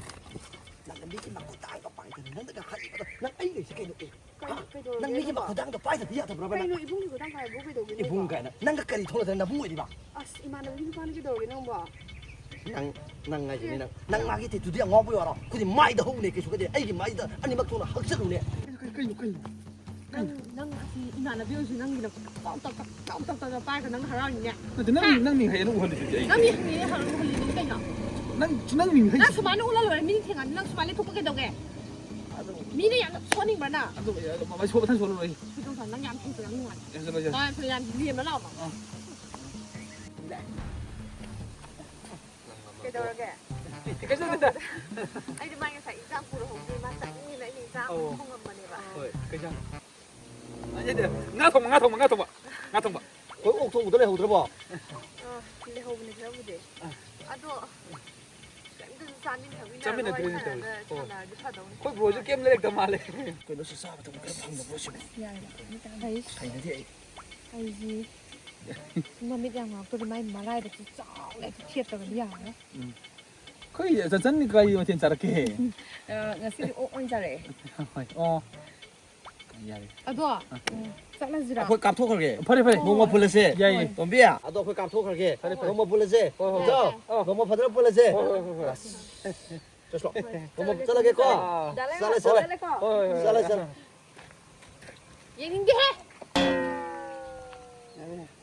ꯅꯪ ꯃꯤꯒꯤ ꯃꯈꯨꯗꯥꯡꯗꯣ ꯄꯥꯏꯗꯅ, ꯅꯪꯅꯒ ꯍꯥꯏꯕꯗꯣ, ꯅꯪ ꯑꯩ ꯂꯩꯁꯦ ꯀꯩꯅꯣ? ꯑꯦ, ꯀꯩꯅꯣ, ꯍꯥ? ꯀꯩꯗꯧꯔꯒꯦ ꯅꯪ ꯃꯤꯒꯤ ꯑꯗꯨꯕꯣ? ꯃꯈꯨꯗꯥꯡꯗꯣ ꯄꯥꯏꯗꯕ ꯌꯥꯗꯕ꯭ꯔꯕ ꯅꯪ? ꯀꯩꯅꯣ ꯏꯕꯨꯡꯒꯤ ꯈꯨꯗꯥꯡ ꯄꯥꯏꯕꯕꯨ ꯀꯩꯗꯧꯒꯦ ꯅꯣꯏꯕꯣ? ꯏꯕꯨꯡ ꯀꯥꯏꯅ, ꯅꯪꯒ ꯀꯔꯤ ꯊꯣꯛꯅꯗꯅ ꯅꯕꯨꯡ ꯑꯣꯏꯔꯤꯕ? ꯑꯁ, ꯏꯃꯥꯟꯅꯕꯒꯤ ꯅꯨꯄꯥꯅ ꯀꯩꯗꯧꯔꯒꯦ ꯅꯪꯕꯣ? ꯅꯪ, ꯅꯪ ꯍꯥꯏꯁꯤꯅꯤ ꯑꯦ꯫ ꯅꯪ, ꯅꯪ ꯃꯥꯒꯤ tattooꯗꯨ ꯌꯥꯝ ꯉꯥꯎꯕ ꯌꯥꯔꯣ? ꯑꯩꯈꯣꯏꯗꯤ ꯃꯥꯏꯗ ꯍꯛꯎꯅꯦ, ꯀꯩꯁꯨ ꯀꯥꯏꯗꯦ꯫ ꯑꯩꯒꯤ ꯃꯥꯏꯗ ꯑꯅꯤꯃꯛ ꯊꯣꯛꯅ ꯍꯛꯆꯜꯂꯨꯅꯦ꯫ ꯀꯩꯅꯣ, ꯀꯩꯅꯣ, ꯀꯩꯅꯣ? ꯅꯪ, ꯅꯪ ꯑꯁꯤ ꯏꯃꯥꯟꯅꯕꯤ ꯑꯣꯏꯔꯁꯨ ꯅꯪꯒꯤꯅ ꯇꯧ, ꯇꯧ, ꯇꯧ, ꯇꯧ, ꯇꯧ, ꯇꯧ ꯄꯥꯏꯔꯒ ꯅꯪ ꯍꯔꯥꯎꯔꯤꯅꯦ? ꯅꯠꯇꯦ, ꯅꯪ, ꯍꯥ? ꯅꯪ ꯃꯤꯡ ꯍꯥꯏꯌꯦꯅ ꯎꯍꯜꯂꯤꯗꯨꯗꯤ ꯑꯩ꯫ ꯅꯪ ꯃꯤꯡ ꯍꯥꯏꯌꯦ ꯍꯔꯥꯎ ꯎꯍꯜꯂꯤꯗꯨꯗꯤ ꯀꯩꯅꯣ? ꯅꯪ, ꯅꯪ ꯃꯤꯡ ꯍꯥꯏ- ꯅꯪ ꯁꯨꯃꯥꯏꯅ ꯎꯠꯂ ꯂꯣꯏꯔꯦ, ꯃꯤꯅ ꯊꯦꯡꯅꯗꯤ ꯅꯪ ꯁꯨꯃꯥꯏꯅ ꯂꯩꯊꯣꯛꯄ ꯀꯩꯗꯧꯒꯦ? ꯑꯗꯨ ꯃꯤꯅ ꯌꯥꯝꯅ ꯁꯣꯟꯅꯤꯡꯕ꯭ꯔꯥ ꯅꯪ? ꯑꯗꯨ, ꯑꯗꯨ, ꯃꯃꯥꯏ ꯁꯣ-, ꯃꯊꯪ ꯁꯣꯜꯂꯔꯣꯏ ꯑꯩ꯫ ꯈꯣꯏꯗꯧ ꯁꯥꯎ-, ꯅꯪ ꯌꯥꯝ ꯊꯦꯡꯅ ꯅꯨꯡꯉꯥꯏ꯫ ꯌꯥꯏ, ꯆꯠꯂꯣ, ꯌꯥꯏ꯫ ꯅꯪ ꯌꯥꯝ ꯂꯦꯝꯅ ꯂꯥꯛꯑꯣ꯫ ꯑꯥ꯫ ꯀꯩꯗꯧꯔꯒꯦ? ꯀꯩꯁꯨ ꯅꯠꯇꯦ꯫ ꯑꯩꯗꯤ ꯃꯥꯏ ꯉꯁꯥꯏ ꯏꯟꯖꯥꯡ ꯄꯨꯔꯛꯍꯧꯗꯦ, ꯃꯥ ꯆꯥꯅꯤꯡꯉꯦꯅ ꯑꯩꯅ ꯏꯟꯖꯥꯡ ꯑꯧ꯫ ꯊꯣꯡꯉꯝꯕꯅꯦꯕ꯫ ꯍꯣꯏ, ꯀꯩ ꯏꯟꯖꯥꯡ? ꯑ, ꯅꯠꯇꯦ, ꯉꯥ ꯊꯣꯡꯕ, ꯉꯥ ꯊꯣꯡꯕ, ꯉꯥ ꯊꯣꯡꯕ, ꯉꯥ ꯊꯣꯡꯕ꯫ ꯑꯩꯈꯣꯏ ꯑꯣꯛ ꯊꯣꯡꯕꯗꯣ ꯂꯩꯍꯧꯗ꯭ꯔꯕꯣ? ꯑ, ꯂꯩꯍꯧꯕꯅꯦ ꯈꯔꯕꯨꯗꯤ꯫ ꯑꯗꯣ ꯀꯩꯝꯇꯁꯨ ꯆꯥꯃꯤꯟ ꯊꯛꯃꯤꯟꯅꯔꯒ ꯆꯥꯃꯤꯟꯅꯗ꯭ꯔꯦꯅꯦ ꯋꯥꯔꯤ ꯇꯧꯔꯤꯁꯦ꯫ ꯁꯥꯟꯅꯔꯒ-, ꯑꯣ꯫ ꯁꯥꯟꯅꯔꯗꯤ ꯐꯗꯧꯅꯤ꯫ ꯑꯩꯈꯣꯏ ꯕ꯭ꯔꯣꯁꯨ ꯀꯩꯝ ꯂꯩꯔꯛꯇ ꯃꯥꯜꯂꯦ꯫ ꯀꯩꯅꯣ, ꯁꯤ ꯆꯥꯕ ꯊꯛꯄ ꯈꯔ ꯐꯪꯗꯕ꯭ꯔꯣ ꯁꯤꯕꯣ? ꯌꯥꯏ, ꯀꯩꯝꯇ ꯍꯥꯏꯗꯦ꯫ ꯍꯩꯁ꯫ ꯍꯩꯅꯗꯦ ꯑꯩ꯫ ꯑꯩꯁꯤ ꯃꯃꯤꯠ ꯌꯥꯝ ꯉꯥꯎꯇꯣꯔꯤ, ꯃꯥꯏ ꯃꯔꯥꯏꯕꯛꯁꯤ ꯆꯥꯎꯅ ꯍꯦꯛꯇ ꯊꯦꯠꯇꯕꯗꯤ ꯌꯥꯔꯔꯣꯏ꯫ ꯎꯝ꯫ ꯑꯩꯈꯣꯏ ꯆꯟꯆꯟꯗꯤ ꯀꯔꯤ ꯃꯊꯦꯜ ꯆꯥꯔꯛꯀꯦ? ꯑ, ꯉꯁꯤꯗꯤ ꯑꯣꯛ ꯑꯣꯏꯅ ꯆꯥꯔꯛꯑꯦ꯫ ꯍꯣꯏ, ꯑꯣ꯫ ꯌꯥꯔꯦ꯫ ꯑꯗꯣ, ꯑ꯫ ꯎꯝ, ꯆꯠꯂꯁꯤꯔꯣ? ꯑꯩꯈꯣꯏ ꯀꯥꯞꯊꯣꯛꯈ꯭ꯔꯒꯦ꯫ ꯐꯔꯦ, ꯐꯔꯦ꯫ ꯅꯣꯡꯃ ꯄꯨꯜꯂꯁꯦ꯫ ꯌꯥꯏꯌꯦ꯫ ꯇꯣꯝꯕꯤ, ꯑꯗꯣ ꯑꯩꯈꯣꯏ ꯀꯥꯞꯊꯣꯛꯈ꯭ꯔꯒꯦ꯫ ꯐꯔꯦ, ꯐꯔꯦ꯫ ꯅꯣꯡꯃ ꯄꯨꯜꯂꯁꯦ꯫ ꯍꯣꯏ, ꯍꯣꯏ꯫ ꯏꯇꯥꯎ, ꯍꯣꯏ꯫ ꯅꯣꯡꯃ ꯐꯖꯅ ꯄꯨꯜꯂꯁꯦ꯫ ꯍꯣꯏ, ꯍꯣꯏ, ꯍꯣꯏ, ꯍꯣꯏ꯫ ꯑꯁ꯫ ꯆꯠꯂꯣ꯫ ꯍꯣꯏ, ꯅꯣꯡꯃ ꯆꯠꯂꯒꯦ꯫ ꯆꯠꯂꯒꯦꯀꯣ꯫ ꯗꯥ ꯂꯩꯃ, ꯆꯠꯂꯦ, ꯆꯠꯂꯦ꯫ ꯆꯠꯂꯦꯀꯣ꯫ ꯍꯣꯏ, ꯍꯣꯏ, ꯍꯣꯏ꯫ ꯆꯠꯂꯦ, ꯆꯠꯂꯦ꯫ ꯌꯦꯡꯅꯤꯡꯗꯦꯍꯦ꯫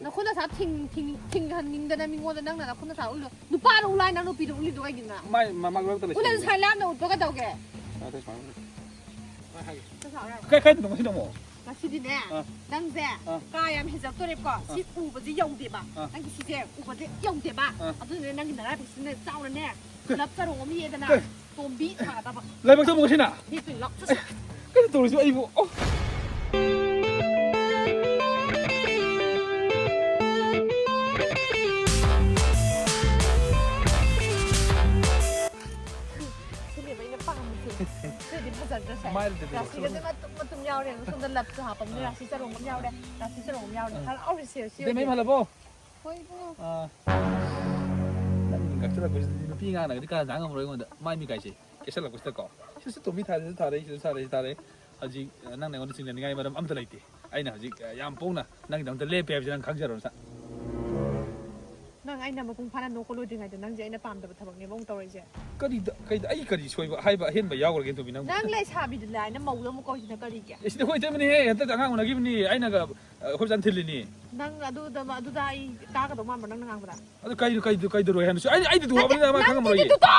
ꯅꯈꯨꯠ ꯅꯁꯥ ꯊꯤꯡ ꯊꯤꯡ ꯊꯤꯡꯍꯟꯅꯤꯡꯗꯅ ꯃꯤꯉꯣꯟꯗ ꯅꯪꯅ ꯅꯈꯨꯠ ꯅꯁꯥ ꯎꯠꯂꯨ꯫ ꯅꯨꯄꯥꯗ ꯎꯠꯂꯥꯏ ꯅꯪ ꯅꯨꯄꯤꯗ ꯎꯠꯂꯤꯗꯣ ꯀꯩꯒꯤꯅꯣ? ꯃꯥꯏ ꯃꯃꯥꯡ ꯂꯣꯛꯇ ꯎꯠꯂ ꯂꯩꯁꯤꯟꯕꯅꯦ꯫ ꯁꯥꯏ ꯂꯥꯞꯅ ꯎꯠꯄ ꯀꯩꯗꯧꯒꯦ? ꯑꯥ, ꯇꯦꯁ ꯄꯥꯡꯉꯨ꯫ ꯀꯩ, ꯀꯩꯗꯅꯣ ꯉꯁꯤꯅ ꯑꯃꯨꯛ? ꯉꯁꯤꯗꯤꯅꯦ, ꯑꯥ꯫ ꯅꯪꯁꯦ ꯑꯥ꯫ ꯀꯥ ꯌꯥꯝ ꯍꯦꯟꯖꯜꯂꯛꯇꯣꯔꯦꯕꯀꯣ꯫ ꯑꯥ꯫ ꯁꯤ ꯎꯕꯁꯦ ꯌꯧꯗꯦꯕ꯫ ꯑꯥ꯫ ꯅꯪꯒꯤ ꯁꯤꯁꯦ ꯎꯕꯁꯦ ꯌꯧꯗꯦꯕ꯫ ꯑꯥ꯫ ꯑꯗꯨꯅꯅꯦ ꯅꯪꯒꯤ ꯅꯔꯥꯏꯕꯛꯁꯤꯅ ꯆꯥꯎꯅꯅꯦ꯫ ꯄꯨꯂꯞ ꯆꯔꯣꯡ ꯑꯃ ꯌꯦꯗꯅ ꯀꯩ? ꯇꯣꯝꯕꯤ ꯊꯥꯗꯕ꯫ ꯂꯥꯏꯕꯛ ꯆꯪꯕ ꯉꯁꯤꯅ? ꯍꯤꯠꯇꯨ ꯂꯥꯎ꯫ ꯁꯠ, ꯁꯠ꯫ ꯀꯩꯅꯣ ꯇꯧꯔꯤꯁꯤꯕꯨ ꯑꯩꯕꯨ? ꯑꯣ꯫ ꯁꯤꯅꯦꯕ ꯑꯩꯅ ꯄꯥꯝꯃꯤꯁꯦ꯫ ꯁꯤꯗꯤ ꯐꯖꯗ꯭ꯔꯁꯦ? ꯃꯥꯏꯗꯨꯗꯤ ꯔꯥꯁꯤꯒꯁꯦ ꯃꯇꯨꯝ ꯃꯇꯨꯝ ꯌꯥꯎꯔꯦ꯫ ꯁꯣꯝꯗ ꯂꯞꯁꯨ ꯍꯥꯞꯄꯕꯅꯤꯅ ꯑꯥ꯫ ꯔꯥꯁꯤ ꯆꯔꯣꯡ ꯑꯃ ꯌꯥꯎꯔꯦ꯫ ꯔꯥꯁꯤ ꯆꯔꯣꯡ ꯑꯃ ꯌꯥꯎꯔꯦ꯫ ꯑꯥ꯫ ꯍꯔꯥꯎꯔꯤꯁꯦ ꯁꯤ ꯏꯕꯦꯝꯃ, ꯑꯣꯏꯗꯤ꯫ ꯍꯜꯂꯕꯣ? ꯍꯣꯏ, ꯏꯕꯨꯡꯉꯣ꯫ ꯑꯥ꯫ ꯅꯪ ꯉꯥꯛꯆꯜꯂꯛꯄꯁꯤꯗꯤ ꯅꯨꯄꯤ ꯑꯉꯥꯡꯅꯒꯗꯤ ꯀꯥ ꯉꯝꯃꯔꯣꯏ ꯑꯩꯉꯣꯟꯗ꯫ ꯃꯥꯏ ꯃꯤ ꯀꯥꯏꯁꯦ ꯀꯦꯁꯜꯂꯛꯄꯁꯤꯗꯀꯣ꯫ ꯁꯤꯁꯨ ꯇꯣꯝꯕꯤ ꯊꯥꯔꯦ, ꯁꯤꯁꯨ ꯊꯥꯔꯦ, ꯁꯤꯁꯨ ꯊꯥꯔꯦ꯫ ꯍꯧꯖꯤꯛ, ꯑ, ꯅꯪꯅ ꯑꯩꯉꯣꯟꯗ ꯆꯤꯡꯅꯅꯤꯡꯉꯥꯏ ꯃꯔꯝ ꯑꯝꯇ ꯂꯩꯇꯦ꯫ ꯑꯩꯅ ꯍꯧꯖꯤꯛ, ꯑ, ꯌꯥꯝ ꯄꯣꯡꯅ ꯅꯪꯒꯤꯗꯃꯛꯇ ꯂꯦꯞꯄꯦ ꯍꯥꯏꯕꯁꯤ ꯅꯪ ꯈꯪꯖꯔꯣ ꯅꯁꯥ꯫ ꯅꯪ ꯑꯩꯅ ꯃꯄꯨꯡ ꯐꯥꯅ ꯅꯣꯛꯄ ꯂꯣꯏꯗ꯭ꯔꯤꯉꯩꯗ ꯅꯪꯁꯦ ꯑꯩꯅ ꯄꯥꯝꯗꯕ ꯊꯕꯛꯅꯦꯕ ꯑꯃꯨꯛ ꯇꯧꯔꯛꯏꯁꯦ꯫ ꯀꯔꯤꯗ-, ꯀꯩꯗ-, ꯑꯩ ꯀꯔꯤ ꯁꯣꯏꯕ ꯍꯥꯏꯕ ꯑꯍꯦꯟꯕ ꯌꯥꯎꯈ꯭ꯔꯒꯦ, ꯇꯣꯝꯕꯤ, ꯅꯪꯕꯨ? ꯅꯪ ꯂꯩꯁꯥꯕꯤꯗꯨ ꯂꯥꯏꯅ ꯃꯧꯗ ꯑꯃꯨꯛ ꯀꯧꯔꯤꯁꯤꯅ ꯀꯔꯤꯒꯤ? ꯑꯦ, ꯁꯤꯗꯤ ꯑꯩꯈꯣꯏ ꯏꯇꯩꯃꯅꯦꯍꯦ, ꯍꯟꯗꯛꯇ ꯑꯉꯥꯡ ꯎꯅꯈꯤꯕꯅꯤ, ꯑꯩꯅꯒ, ꯑ, ꯑꯩꯈꯣꯏ ꯆꯥꯟ ꯊꯤꯜꯂꯤꯅꯤ꯫ ꯅꯪ ꯑꯗꯨꯗ, ꯑꯗꯨꯗ ꯑꯩ ꯇꯥꯒꯗꯧ ꯃꯥꯟꯕ꯭ꯔꯣ ꯅꯪꯅ ꯉꯥꯡꯕꯗ? ꯑꯗꯨ ꯀꯩꯗ-, ꯀꯩꯗ-, ꯀꯩꯗꯧꯔꯣꯏ ꯍꯥꯏꯅꯣ? ꯑꯩ, ꯑꯩꯗꯤ ꯗꯨ ꯍꯥꯞꯄꯅꯤꯅ ꯃꯥ ꯅꯠꯇꯦ, ꯈꯪꯉꯝꯃꯔꯣꯏꯌꯦ꯫ ꯅꯠꯇꯦ, ꯇꯨ ꯇꯣ!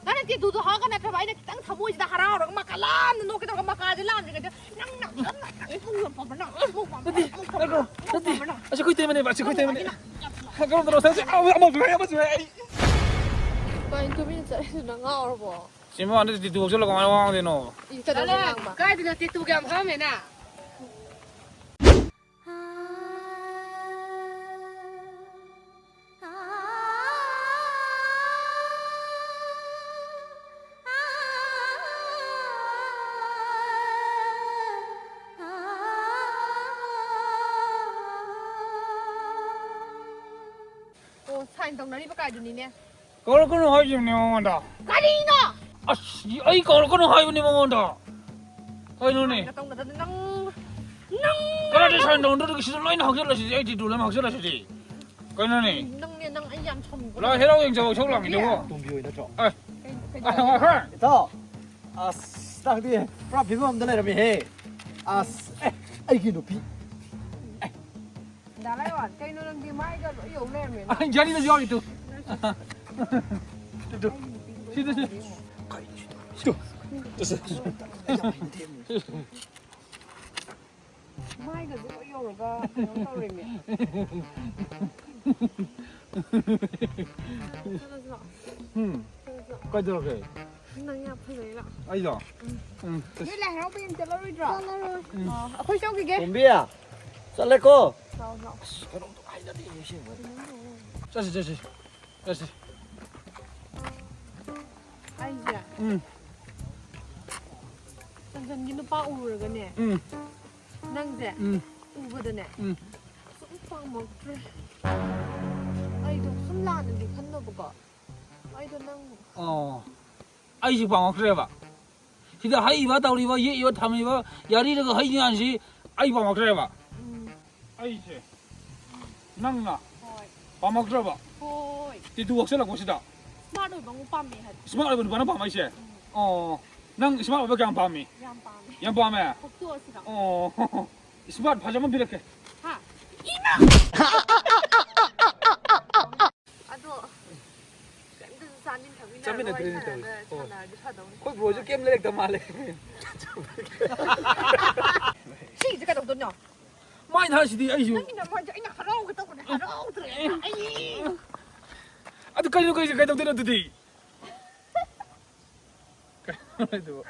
ꯅꯪꯅ ꯇꯦꯇꯨꯗꯣ ꯍꯥꯞꯄꯒ ꯅꯠꯇ꯭ꯔꯕ ꯑꯩꯅ ꯈꯤꯇꯪ ꯊꯃꯣꯏꯁꯤꯗ ꯍꯔꯥꯎꯔꯒ ꯃꯀꯥ ꯂꯥꯝꯅ ꯅꯣꯛꯀꯦ ꯇꯧꯔꯒ ꯃꯀꯥꯁꯦ ꯂꯥꯝꯗ꯭ꯔꯤꯉꯩꯗ ꯅꯪꯅ, ꯅꯪꯅ ꯑꯩ ꯄꯨꯡ ꯌꯥꯝ ꯐꯕ ꯅꯪ ꯑꯃꯨꯛ ꯄꯥꯝꯕ, ꯅꯠꯇꯦ, ꯑꯃꯨꯛ ꯄꯥꯝꯕ, ꯅꯠꯇꯦ, ꯑꯃꯨꯛ ꯄꯥꯝꯕ ꯅꯪ꯫ ꯑꯁꯤ ꯑꯩꯈꯣꯏ ꯇꯦꯝꯕꯅꯦꯕ, ꯑꯁꯤ ꯑꯩꯈꯣꯏ ꯇꯦꯝꯕꯅꯦ꯫ ꯅꯪ ꯀꯔꯝ ꯇꯧꯔꯣ? ꯑꯁꯤ ꯑꯃ-, ꯑꯃꯁꯨ ꯍꯥꯏ, ꯑꯃꯁꯨ ꯍꯥꯏ, ꯑꯩ꯫ ꯀꯩꯅꯣ ꯇꯨꯃꯤꯟꯅ ꯆꯠꯂꯤꯗꯨꯅ ꯉꯥꯎꯔꯕꯣ? ꯁꯤ ꯃꯃꯥꯟꯗ ꯇꯦꯇꯨ ꯍꯥꯞꯆꯜꯂꯒ ꯀꯃꯥꯏꯅ ꯋꯥ ꯉꯥꯡꯗꯣꯏꯅꯣ? ꯏ, ꯀꯩꯗꯧꯕ ꯉꯥꯡꯕ? ꯀꯥꯏꯗꯅꯣ ꯇꯦꯇꯨꯒ ꯌꯥꯝ ꯍꯥꯞꯄꯝꯃꯦꯅ? ꯑꯣ, sign ꯇꯧꯅꯔꯤꯕ ꯀꯥꯏꯗꯨꯅꯤꯅꯦ꯫ ꯀꯧꯔꯛꯀꯅꯨ ꯍꯥꯏꯈꯤꯕꯅꯦ ꯃꯉꯣꯟꯗ꯫ ꯀꯔꯤꯅꯣ? ꯑꯁ, ꯑꯩ ꯀꯧꯔꯛꯀꯅꯨ ꯍꯥꯏꯕꯅꯦ ꯃꯉꯣꯟꯗ꯫ ꯀꯩꯅꯣꯅꯦ? Sign ꯇꯧꯅꯗꯅ ꯅꯪ, ꯅꯪ ꯀꯔꯥꯏꯗ sign ꯇꯧꯅꯗꯣꯔꯤꯒꯦ? ꯁꯤꯗ ꯂꯣꯏꯅ ꯍꯛꯆꯜꯂꯁꯤꯗꯤ, ꯑꯩ tattoo ꯂꯣꯏꯅ ꯍꯛꯆꯜꯂꯁꯤꯗꯤ꯫ ꯀꯩꯅꯣꯅꯦ? ꯅꯪꯅꯦ, ꯅꯪ ꯑꯩ ꯌꯥꯝ ꯁꯥꯎꯅꯤꯡꯕ ꯂꯥꯛ, ꯂꯩꯔꯦ꯫ ꯍꯦꯔꯥꯎ ꯌꯦꯡꯖꯕ ꯏꯁꯧ ꯂꯥꯡꯉꯤꯗꯨꯕꯣ꯫ ꯇꯣꯝꯕꯤ ꯍꯣꯏ ꯅꯠꯇ꯭ꯔꯣ? ꯑꯦ꯫ ꯀꯩ, ꯀꯩ ꯑ, ꯇꯧꯔꯒꯦ? ꯑ, ꯏꯇꯥꯎ, ꯑꯁ, ꯅꯪꯗꯤ ꯄꯨꯔꯥ ꯐꯤꯕꯝ ꯑꯝꯗ ꯂꯩꯔꯝꯃꯤꯍꯦ꯫ ꯑꯁ, ꯑꯦ, ꯑꯩꯒꯤ ꯅꯨꯄꯤ꯫ ꯑꯦ, ꯗꯥ ꯂꯥꯏꯋꯥ, ꯀꯩꯅꯣ ꯅꯪꯗꯤ ꯃꯥꯏꯒ ꯂꯣꯏ ꯌꯧ ꯂꯩꯔꯝꯃꯦ꯫ ꯌꯥꯔꯤꯗꯁꯨ ꯌꯥꯎꯔꯤ ꯇꯨ꯫ Two, two. ꯁꯤꯗ, ꯁꯤꯗ꯫ ꯇꯨ꯫ ꯃꯥꯏꯒꯁꯨ ꯂꯣꯏ ꯌꯧꯔꯒ ꯀꯩꯅꯣ ꯇꯧꯔꯦꯃꯦ꯫ ꯆꯠꯂꯁꯤꯔꯣ? ꯎꯝ꯫ ꯆꯠꯂꯁꯤꯔꯣ? ꯀꯩꯗꯧꯔꯒꯦ? ꯅꯪ ꯌꯥꯝ ꯐꯖꯩꯔꯣ? ꯑꯩꯗꯣ? ꯎꯝ꯫ ꯎꯝ, ꯆꯠꯁꯤ꯫ ꯅꯣꯏ ꯂꯥꯏ ꯍꯔꯥꯎꯕ ꯌꯦꯡ ꯆꯠꯂꯔꯣꯏꯗ꯭ꯔꯣ? ꯆꯠꯂꯔꯣꯏ꯫ ꯎꯝ꯫ ꯑꯣ, ꯑꯩꯈꯣꯏ ꯆꯧꯈꯤꯒꯦ꯫ ꯇꯣꯝꯕꯤ, ꯆꯠꯂꯦꯀꯣ? ꯂꯥꯛꯑꯣ, ꯂꯥꯛꯑꯣ꯫ ꯑꯁ, ꯀꯩꯅꯣꯝꯇ ꯍꯥꯏꯅꯗꯦ ꯁꯤ꯫ ꯆꯠꯁꯤ, ꯆꯠꯁꯤ꯫ ꯆꯠꯁꯤ꯫ ꯑꯩꯁꯦ ꯎꯝ꯫ ꯆꯟꯆꯟꯒꯤ ꯅꯨꯄꯥ ꯎꯔꯨꯔꯒꯅꯦ꯫ ꯎꯝ꯫ ꯅꯪꯁꯦ ꯎꯝ꯫ ꯎꯕꯗꯅꯦ꯫ ꯎꯝ꯫ ꯁꯨꯝ ꯄꯥꯝꯃꯛꯇ꯭ꯔꯦ꯫ ꯑꯩꯗꯣ ꯁꯨꯝ ꯂꯥꯟꯅꯗꯤ ꯈꯟꯅꯕꯀꯣ꯫ ꯑꯩꯗꯣ ꯅꯪ ꯑꯣ꯫ ꯑꯩꯁꯨ ꯄꯥꯝꯃꯛꯇ꯭ꯔꯦꯕ꯫ ꯁꯤꯗ ꯍꯛꯏꯕ, ꯇꯧꯔꯤꯕ, ꯌꯦꯛꯏꯕ, ꯊꯝꯃꯤꯕ, ꯌꯥꯔꯤꯔꯒ ꯍꯩ ꯃꯌꯥꯝꯁꯤ ꯑꯩ ꯄꯥꯝꯃꯛꯇ꯭ꯔꯦꯕ꯫ ꯎꯝ꯫ ꯑꯩꯁꯦ ꯅꯪꯅ ꯍꯣꯏ꯫ ꯄꯥꯝꯃꯛꯇ꯭ꯔꯕ? ꯍꯣꯏ꯫ ꯇꯤꯇꯨ ꯋꯥꯛꯁꯜꯂꯛꯄꯁꯤꯗ? ꯁ꯭ꯃꯥꯔꯠ ꯑꯣꯏꯕ ꯑꯃꯨꯛ ꯄꯥꯝꯃꯦ ꯍꯥꯏꯕ꯫ ꯁ꯭ꯃꯥꯔꯠ ꯑꯣꯏꯕ ꯅꯨꯄꯥꯅ ꯄꯥꯝꯃꯛꯏꯁꯦ? ꯎꯝ꯫ ꯑꯣ, ꯅꯪ ꯁ꯭ꯃꯥꯔꯠ ꯑꯣꯏꯕ ꯀꯌꯥꯝ ꯄꯥꯝꯃꯤ? ꯌꯥꯝ ꯄꯥꯝꯃꯦ꯫ ꯌꯥꯝ ꯄꯥꯝꯃꯦ? ꯊꯣꯛꯇꯣꯛꯑꯁꯤꯔꯣ? ꯑꯣ, ꯁ꯭ꯃꯥꯔꯠ ꯐꯖꯕ ꯑꯃ ꯄꯤꯔꯛꯀꯦ꯫ ꯍꯥ? ꯏꯃꯥ! ꯑꯗꯣ ꯀꯩꯝꯇꯁꯨ ꯆꯥꯃꯤꯟ ꯊꯛꯃꯤꯟꯅꯔꯒ ꯆꯥꯃꯤꯟꯅꯗ꯭ꯔꯦꯅꯦ ꯋꯥꯔꯤ ꯇꯧꯔꯤꯁꯦ꯫ ꯁꯥꯟꯅꯔꯒ ꯑꯣ꯫ ꯁꯥꯟꯅꯔꯗꯤ ꯐꯗꯧꯅꯤ꯫ ꯑꯩꯈꯣꯏ ꯕ꯭ꯔꯣꯁꯨ ꯀꯩꯝ ꯂꯩꯔꯛꯇ ꯃꯥꯜꯂꯦ꯫ ꯁꯤꯒꯤꯁꯦ ꯀꯩꯗꯧꯗꯣꯏꯅꯣ? ꯃꯥꯏꯅ ꯍꯥꯏꯁꯤꯗꯤ ꯑꯩꯁꯨ꯫ ꯅꯪꯒꯤ ꯅꯃꯥꯏꯁꯦ ꯑꯩꯅ ꯍꯔꯥꯎꯒꯦ ꯇꯧꯕꯅꯦ, ꯍꯔꯥꯎꯗ꯭ꯔꯦ ꯑꯩ꯫ ꯑꯗꯨ ꯀꯩꯅꯣ, ꯀꯩ-, ꯀꯩꯗꯧꯗꯣꯏꯅꯣ ꯑꯗꯨꯗꯤ? ꯀꯩꯅꯣ ꯑꯗꯨꯕꯨ?